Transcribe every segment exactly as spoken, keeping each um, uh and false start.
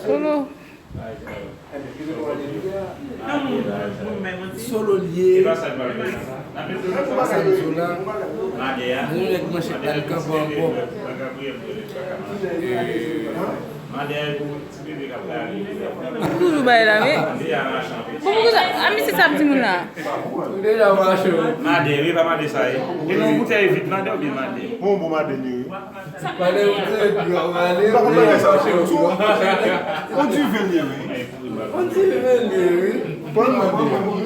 Solo. Solo l ye. Sa m di w la. Yon nèg manchèt la, li kanpe ankò. Toujou bay la, wi. Bon, poukisa a misye sa ap di moun la? Ou deja mache, wi. Mande, wi, pa mande sa, e. E nan boutèy vid, mande oubyen mande? Bon, bon, mande li, wi. Mande boutèy vid, mande. Pa konn bagay sa, cheri. On diven li, wi. On diven li, wi. Bon, bon, bon, bon.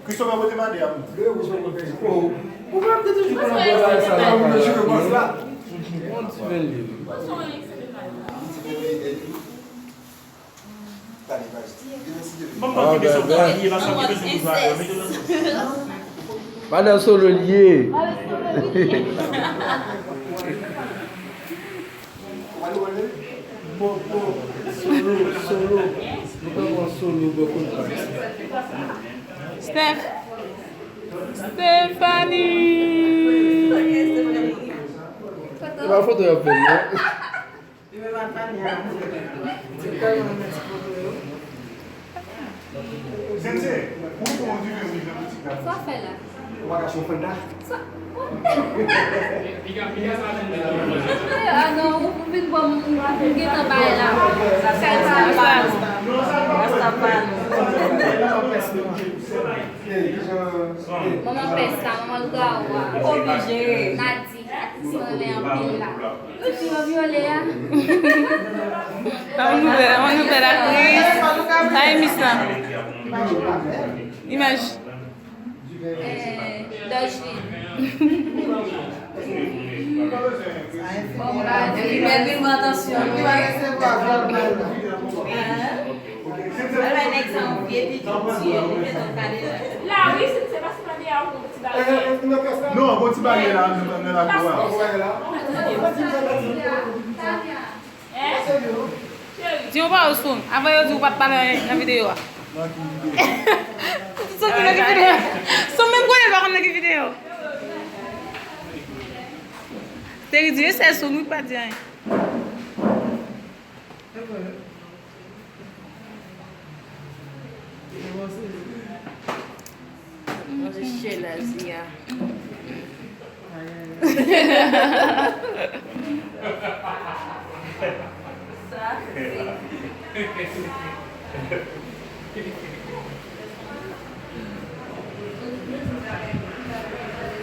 Christophe a pote mande a pou ou. Ou pa te toujou konn bagay sa la. On diven li, wi. Madan Solo l ye. Solo, Solo. Nou pa pran Solo bò kote. Steph. Stephanie. E pa foto y ap fè, non? Li menm ak Fania. Se tèlman renmen ti foto yo. Sa w fè la? Sa? Ah non, ou, ou vin pran m, m gentan bay la. Sa se rasta pa nou. Rasta pa nou. Manman pès la, manman lougawou a. Oblije. Nadi. Atis lan lè anpil la. Epi yo vyole a. Yon nouvèl, yon nouvèl aktris. Sa e Miss la. Imaj. Eh, Dodge Lynn. Bon, ba, epi bèl vin pran tansyon nou, wi. Hein? Alò, nèg sa yon vye pitit, li fè tan kale la. La, wi, se, se paske mande a yon ti bagay. Non, yon ti bagay la, nan, nan lakou a. Di yon pawòl, Soun, avan yo di ou pa t pale nan videyo a. Soun ki nan ki videyo? Soun menm konnen l pa konn nan ki videyo. Teri di, e sèl Soun wi k pa di anyen. Manje chè Lazi a. Sa, se